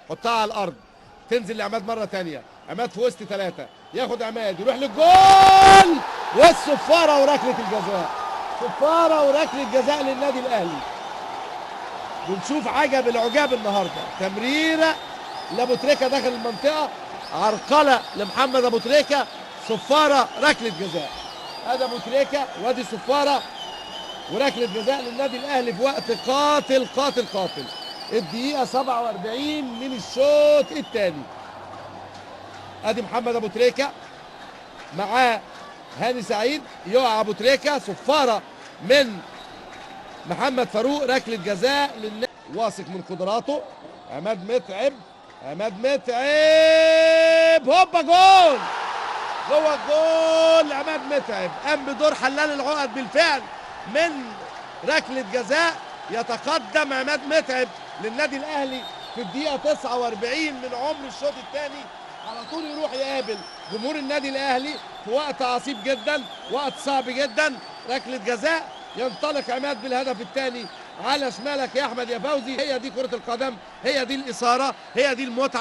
حطها على الارض، تنزل لعماد مرة ثانية. عماد في وسط 3، ياخد عماد يروح للجول، والصفاره وركله الجزاء. صفارة وركله جزاء للنادي الاهلي. بنشوف عجب العجاب النهارده. تمريره لابو تريكه داخل المنطقة، عرقله لمحمد ابو تريكه، صفارة ركلة جزاء. ادي ابو تريكه وادي صفارة وركله جزاء للنادي الاهلي في وقت قاتل قاتل قاتل. الدقيقة 47 من الشوط الثاني. ادي محمد ابو تريكه معاه هاني سعيد، يقع ابو تريكه، صفارة من محمد فاروق، ركلة جزاء للنادي. واثق من قدراته عماد متعب، عماد متعب، هوبا جول، جوه الجول عماد متعب، قام بدور حلال العقد بالفعل من ركلة جزاء. يتقدم عماد متعب للنادي الاهلي في الدقيقة 49 من عمر الشوط الثاني. على طول يروح يقابل جمهور النادي الاهلي في وقت عصيب جدا، وقت صعب جدا. ركلة جزاء، ينطلق عماد بالهدف الثاني. على شمالك يا احمد يا فوزي. هي دي كرة القدم، هي دي الإثارة، هي دي المتعة.